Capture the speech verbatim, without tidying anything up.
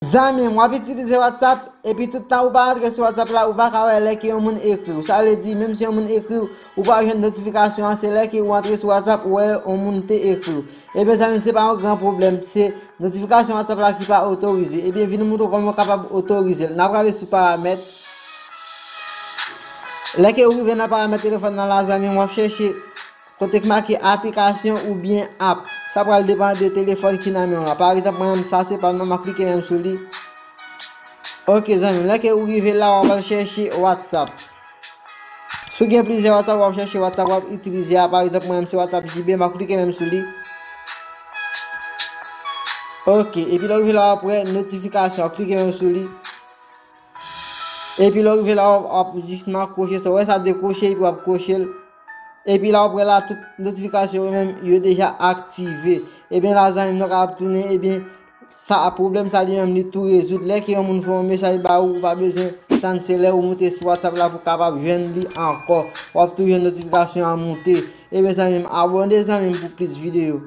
Zanmi m, w ap itilize WhatsApp, epi tout tan ou pa antre sou WhatsApp la, ou pa ka wè lè ke yon moun ekri w. Sa vle di, menm si yon moun ekri w, ou pa jwenn notifikasyon an, se lè ke ou antre sou WhatsApp, ou wè yon moun te ekri w. Ebyen, zanmi m, se pa yon gran pwoblèm, se notifikasyon WhatsApp la ki pa otorize. Ebyen, vin moutre w kòman w kapab otorize l. N a prale sou paramèt. Lè ke ou rive nan paramèt telefòn nan la, zanmi m, w ap chèche kote k make aplikasyon oubyen app. Sa pral depann de telefòn ki nan men w la. Pa egzanp, mwen menm, sa se pa m nan, m ap klike menm sou li. Ok, zanmi m, lè ke ou rive la, w ap al chèche WhatsApp. Si w gen plizyè WhatsApp, w ap chèche WhatsApp w ap itilize a. Pa egzanp, mwen menm, se WhatsApp J B, m ap klike menm sou li. Ok, epi lè w rive la, w ap wè notifikasyon, w ap klike menm sou li. Epi lè w rive la, w ap, w ap jis nan kwoche sa. W wè sa dekwoche, epi w ap kwoche l. Epi la, w ap wè la, tout notifikasyon yo menm, yo deja aktive. Ebyen, la, zanmi m, nou kapab tounen, ebyen, sa, pwoblèm sa li menm, li tou rezoud. Lè ke yon moun voye yon mesaj ba ou, ou pa bezwen tann, se lè ou moute sou WhatsApp la pou w kapab jwenn li ankò. W ap tou jwenn notifikasyon an moute. Ebyen, zanmi m, abòne, zanmi m, pou plis videyo.